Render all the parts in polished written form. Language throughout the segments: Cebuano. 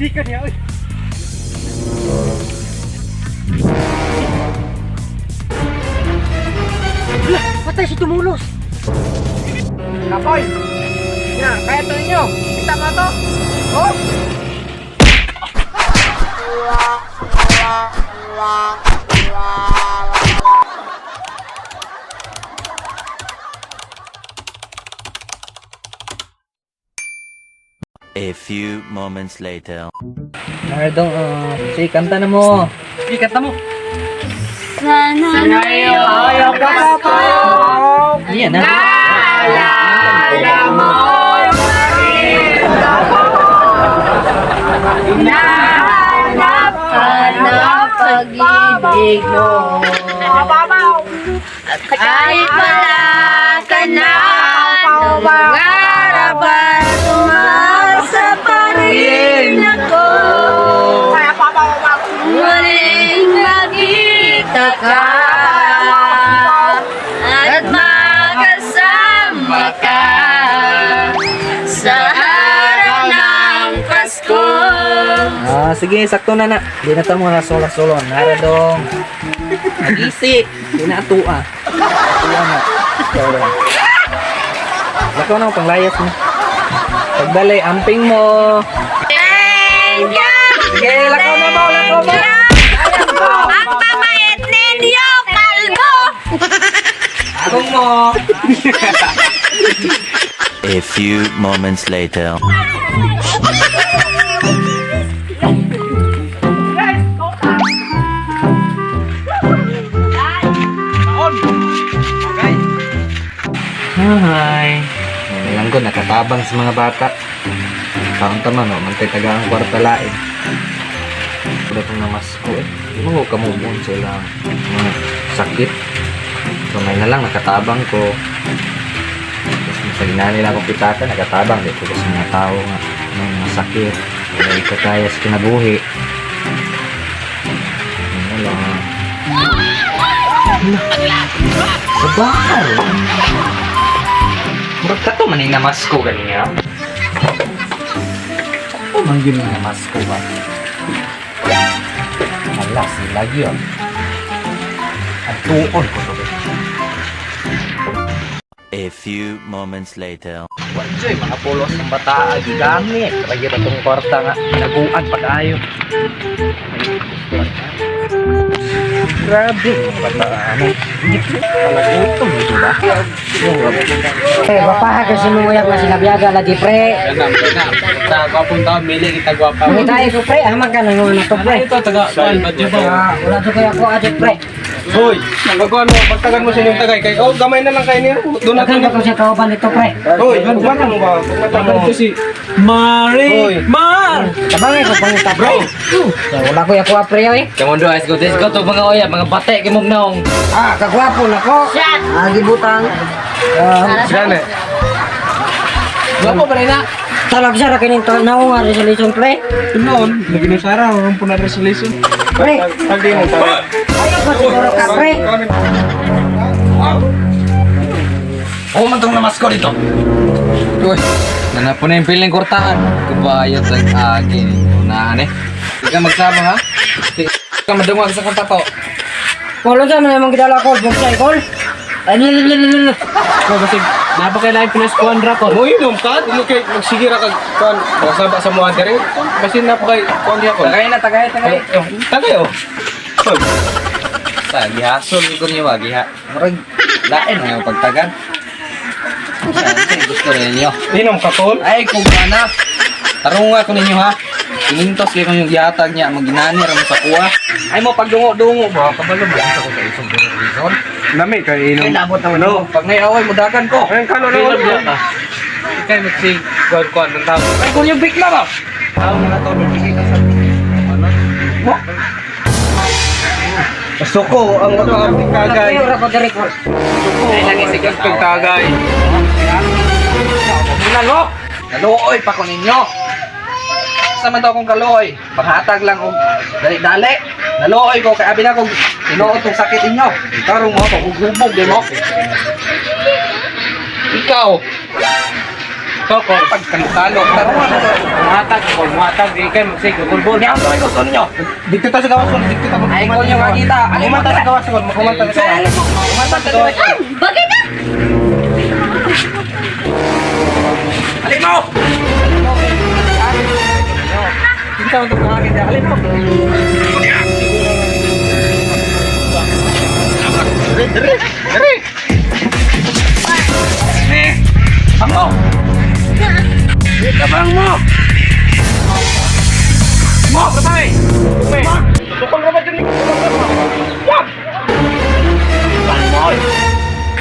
Di ka niya, oy. Hala, patay si Tumulos. Kapoy! Ya, kaya to ninyo. Kita mo to? Oh! A few moments later. Nardong, sige, kanta na mo. Sige, kanta mo. Sana Ayaw Pasko! Yan na. Naalala mo Nahanap ka ng pag-ibig mo. At kahit wala ka na, nangarap at umasa pa rin ako. Muling makita ka at makasama ka sa araw ng Pasko. Ah, sige, sakto na na. Di na ta mga solo-solo. Naradong. Nag-isi. Di na atua. Atua na. Ikaw lang. Lakaw na ako, panglayas mo. Pagdalay, amping mo. Thank you! Sige, lakaw na mo, lakaw mo. Ang pamait ninyo, kalbo! Akong mo. A few moments later. Hi. Alam ko, nakatabang sa mga bata. Taon tama, no? Mantay taga ang kwarta lain. Wala itong namasko eh. Di mo ko kamubon sa ilang mga sakit. So may na lang, nakatabang ko. Tapos sa ginani lang akong pitaka, nakatabang. Dito ko sa mga tao nga, may mga sakit. Wala ikakaya sa kinabuhi. Yun na lang. Hala. Sa bar! Murag ka to man yung namasko ganiya. O man yun yung namasko ba? Hala, sila yun. Ang tuon ko to. A few moments later. Wanjoy, mga pulos ng bata, gigamit. Lagi na itong kwarta nga, naguan pa kayo. Grabe, mga bata, ano? Palagutom ito ba? Pre, bapaha kasi mong uyab nga sinabiyaga lagi, pre. Gwapong tao, mili kita gwapa. Mangitay ko, pre. Hamag ka na nga na to, pre. Ito, taga, kuan, badyo ba? Ah, wala to kaya ko adyo, pre. Hoy, nagagawa mo, pagtagan mo sa inyong tagay. Kay, oh, gamay na lang kayo niya. Doon na Dagan ba ko siya kauban nito, pre? Hoy, mata mo ba? Mata mo. Ito si Mari Mar! Tabangay ko pangita, pre. Wala ko yakuha, pre, oy. Kamundo, let's go, let's go to mga oya, mga bate, kimog naong. Ah, kagwapo na ko. Ah, gibutang. Ah, Gani. Gwapo pa rin na. talag siya ra kining to naong nga resolution, pre. Noon, naginusara, ang puna resolution. Pre, Tagdi mo, tagdi. ayaw ko siguro ka, pre. Oo man tong namasko dito. Uy, nanapo na yung piling kurtaan. Kubayot sa agi. Unaan eh. Di ka magsama ha? Di ka madungag sa kanta to. Kolo sa man imong gidala ko, buksay kol. Ay, lilililil. Ko kasi napakailangan pinaskuan ra ko. Mo inom ka, dili kay magsigira kag kuan, masaba sa mga dere. Kasi napakay kuan diha ko. Tagay na, tagay, tagay. Tagay oh. Hoy, Sa, gihasol ko niyo ba? Giha. Murag, lain na yung pagtagan. Sa, gusto rin ninyo. inom ka kol. Ay, kung na. Tarong nga ko ninyo ha. Pinintos kayo kung yung gihatag niya. Maginani ra mo sa kuha. Ay mo, pagdungo-dungo ba? Kabalo ba? Sa ko sa isong reason. Nami kay inom. Ay, nabot na mo. Pag naiaway mo, dagan ko. Ayun kalo na. Ikay magsig kuan kuan ng tao. Ay, kung yung bigla ba? Tao na to, magsig ka sa ano? Mo? Suko ang mga tagay. Ayaw ra ko diri kol. Suko Ay, lagi ang sige. tagay. Nalo! Naluoy pa ko ninyo. Sa man daw kong kaluoy, panghatag lang og dali-dali. Naluoy ko kay abi na kog tinuod tong sakit inyo. Tarong mo ako hubog di mo. Ikaw. To ko pagkalo. Muhatag ko, muhatag di kay magsigo kulbol. Dito ta sa gawas ko, dito ta. Ay, ko nyo makita. Kumanta sa gawas ko, kumanta sa gawas. Kumanta sa gawas. Bagay ka! Kinsa man tong mga kita? Alin mo?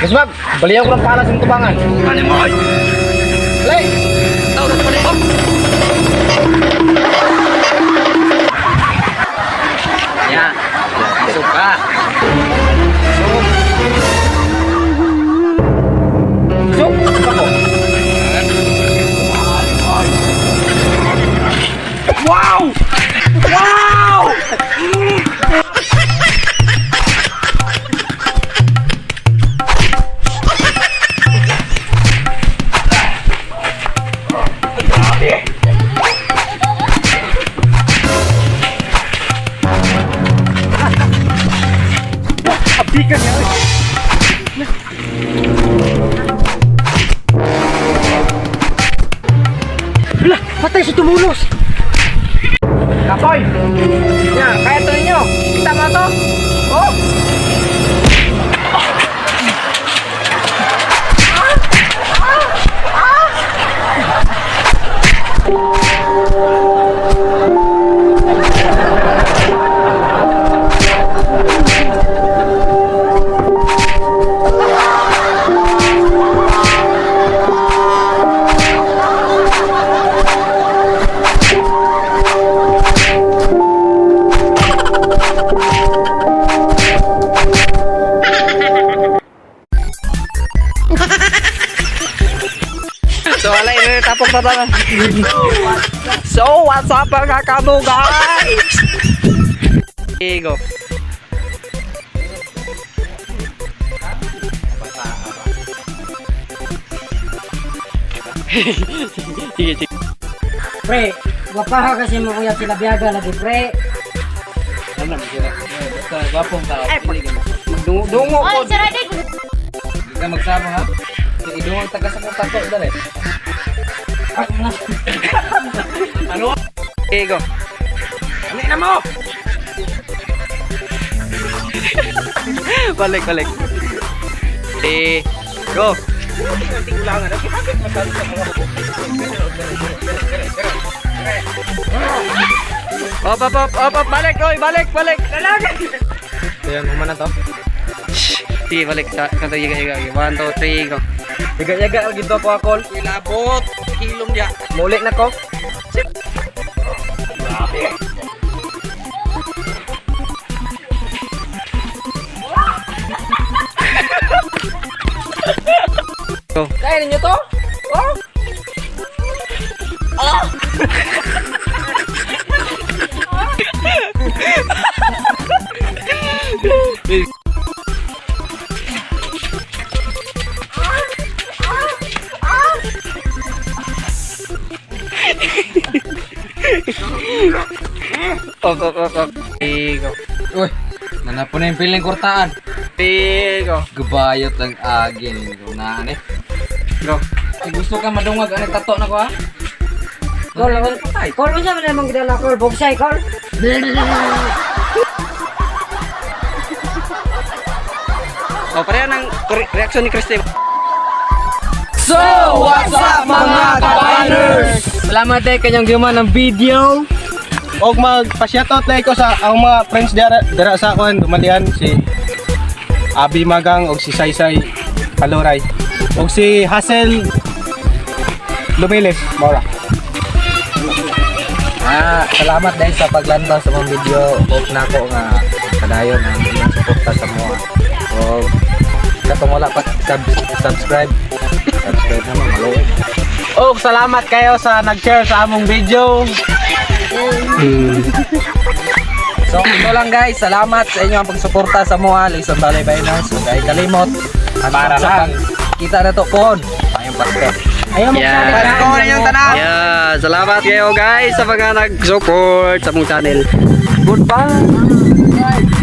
Mas ma'am, baliyaw ko lang para sa tubangan. Lay! Ya. Isog ka. Isog! Ako. Patay si Tumulos. Kapoy. Ya, kaya to ninyo. Kita mo to. Oh. So alay, tapok na tayo. So, what's up mga kabo guys? Go. Sige, sige. Pre, wapaha kasi mo kuya sila biyaga lagi, pre. Ano naman sila? Basta gwapong tao. Magdungo ko. Oy, sarade! Hindi ka magsama ha. Idungog taga sa kong tato dali. Ano? Okay, go. Ano na mo? Balik, balik. Eh, go. Op, op, op, op, op, balik, oy, balik, balik. Ayan, humana to. Sige, balik. Sa, kanta, yiga, yiga, yiga. 1, 2, 3, go. Yaga-yaga lagi to ako akol. Ilabot, hilom dia. Muli na ko. Go. Kaya ninyo to? Oh! Op, op, op, op. Three, go. Uy, nanapo na yung piling kurtaan. Three, go. Gabayot ang agin. Naan eh. Go. Kung gusto ka madungag, ano tato na ko ha? Kol, kol, unsa man imong gidala kol? Boksay kol. Oh, pareho ng reaction ni Christy. So, what's up mga kabaners? Salamat eh kanyang giman ng video. Og magpa-shoutout na ko sa ang mga friends dira dira sa kuan dumalian si Abi Magang og si Saysay Kaloray og si Hassel Lumiles Mora. Ah, salamat dahil sa paglantaw sa mong video. Hope na ako nga kadayon ang inyong suporta sa mga. O katong wala pa subscribe. Subscribe naman maluoy. Og salamat kayo sa nag-share sa among video. So, ito lang guys. Salamat sa inyong pagsuporta sa mga Lison Balay Binance. Huwag kayo kalimot. At Para sa lang. Kita na to pohon. Pasko. Ayaw mo. Yeah. Pasko na yung tanan. Yeah, salamat kayo guys sa mga nag-support sa mong channel. Goodbye.